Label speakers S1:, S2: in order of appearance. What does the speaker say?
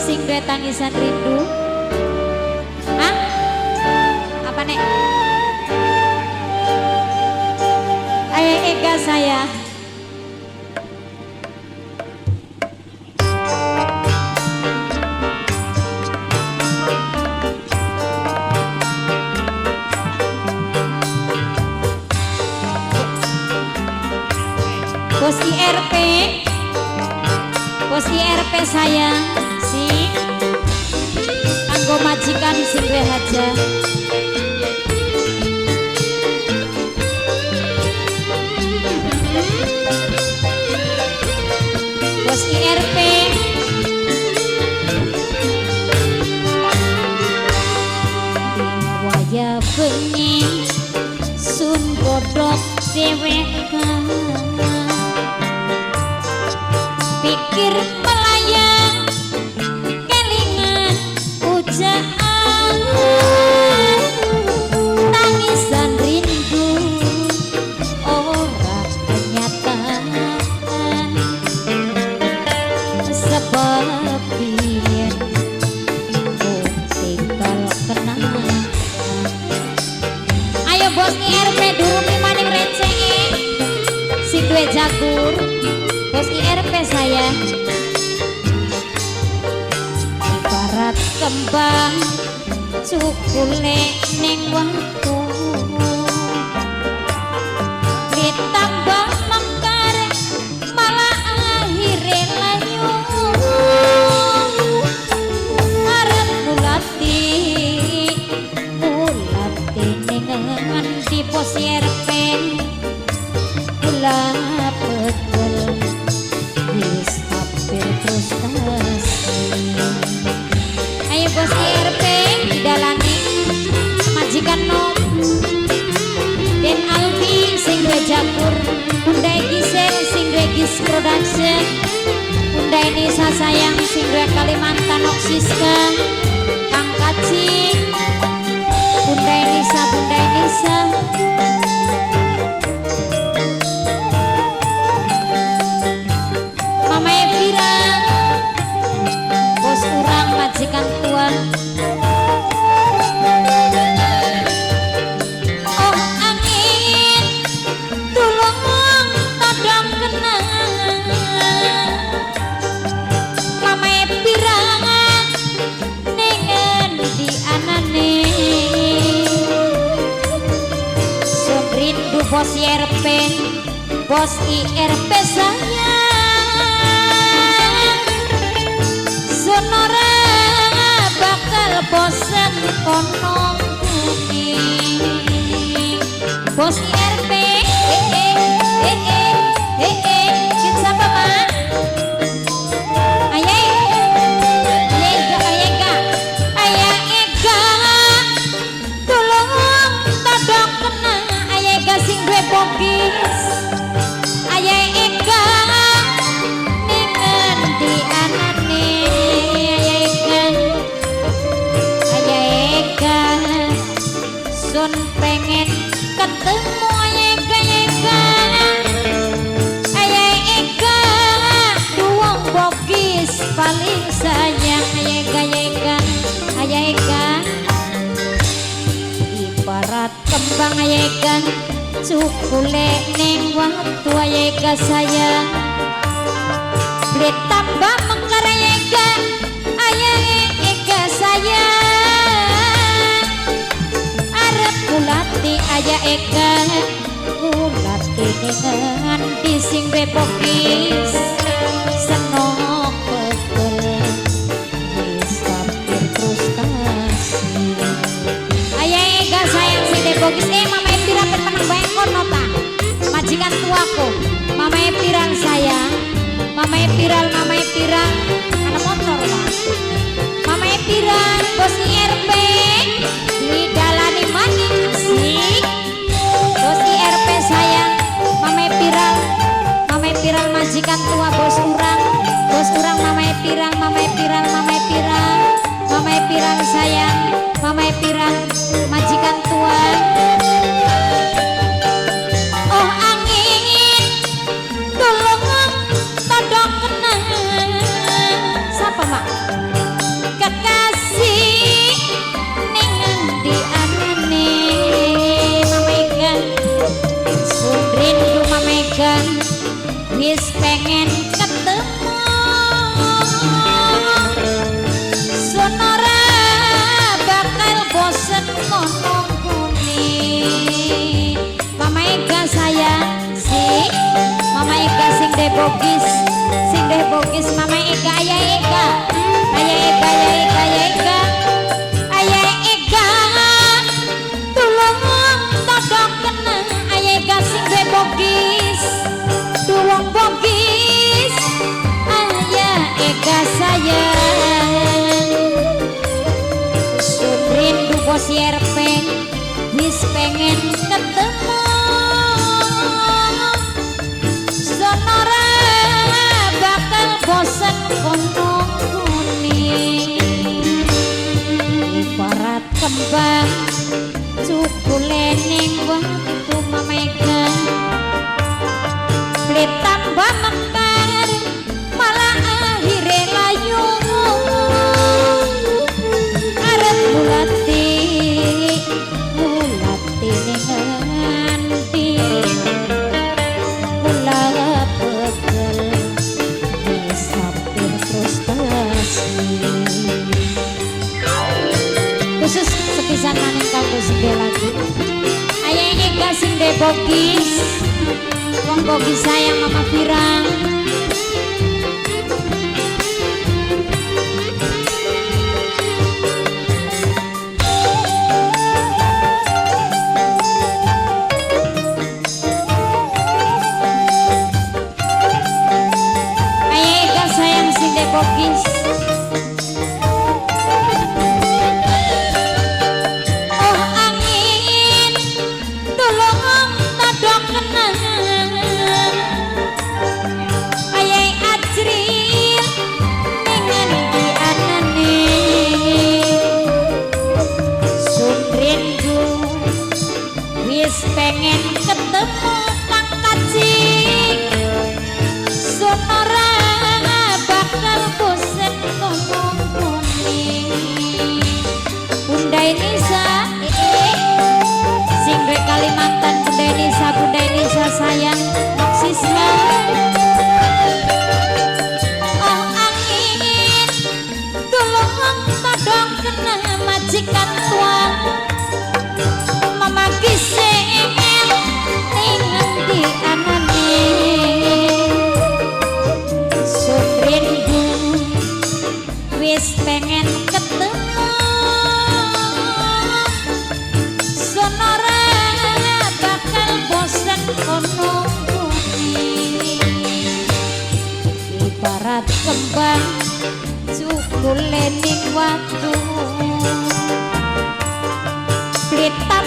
S1: Sing duwe tangisan rindu. Hah? Apa nek? Ayo Ega saya. Bos IRP, bos IRP saya si anggo majikan sing duwe hajah. Bos IRP waya bengi sun godhok dhewekan pikir melayang kelingan ujaan tangisan rindu ora kenyataan sebab biyen tinggal kenangan. Ayo bos IRP durung maning rencenge sing duwe jagur. Bos IRP saya ibarat kembang cukule ning watu ditambah mekar malah akhire layu arep mulati mulati ning nganti bos IRP kula pegel wis hampir frustasi. Ayo bos IRP didalani majikan nom Den Alfi sing duwe jagur, Bunda Gisel sing duwe Gis Production, Bunda Nisa sayang sing duwe Kalimantan Oksiska, Kang Kaci, Bunda Nisa, Bunda Nisa. Mama Evira, bos urang majikan tua. Oh angin tulung todong kena Mama Evira ning endi anane sun rindu bos IRP, bos IRP sayang sonora bakal bosen kono kuning. Bos IRP eh siapa mak? Ayah ayah ayah ayah ega tulung todong kena ayah ega sing duwe bogis ayah ega ning endi anane ayah ega ayah ega sun pengen ketemu ayah ega ayah ega ayah ega duwong bogis paling sayang ayah ega ayah ega ayah ega ibarat kembang ayah ega cukule ning watu ayah ega sayang beli tambah mekar ayah ega ayah ega sayang arep mulati ayah ega mulati dengan sing duwe bogis senok pegel wis hampir frustasi. Ayah ega sayang sing duwe bogis mama Evira penang bae kono ta majikan tuaku mama Evira sayang mama Evira mama Evira ana motor Pak mama Evira bos IRP didalani maning asik bos IRP sayang mama Evira mama Evira majikan tua bos urang mama Evira mama Evira mama Evira mama Evira sayang mama Evira majikan tua. Oh angin tulung todong kena siapa mak? Wis pengen ketemu, sonora bakal bosen kono kuni. Mama Ega sayang si Mama Ega sing debogis, sing debogis Mama Ega, ayah Ega, ayah Ega, ayah Ega, ayah Ega, ayah Ega, tulung todong kena ayah Ega sing debogis, duwong bogis, ayah Ega sayang. Sun rindu bos YRP, wis pengen ketemu, sonora bakal bosen kono kuni. Ibarat kembang cukule ning waktu mameka beli tambah mekar malah akhire layu. Arep mulati mulati ning nganti kula pegel disapir frustasi. Khusus sepisan maning kanggo sing lagu ayah Ega sing debogis, wong bogis sayang Mama Fira. Ayah Ega sayang sing debogis. Oh angin tulung todong kenangan ayah Ajril ning ngendi anane. Sun rindu wis pengen ketemu Kang Kacik, sonora bakal bosen kono kuni. Bunda Inisa sing duwe Kalimantan, Bunda Inisa, Bunda Inisa sayang Noksisma. Oh angin tulung todong kena majikan tua Mama Kisel ning ngendi anane. Sun rindu wis pengen ketemu, sonora bakal bosen kono kuni. Ibarat kembang cukule ning watu beli tambah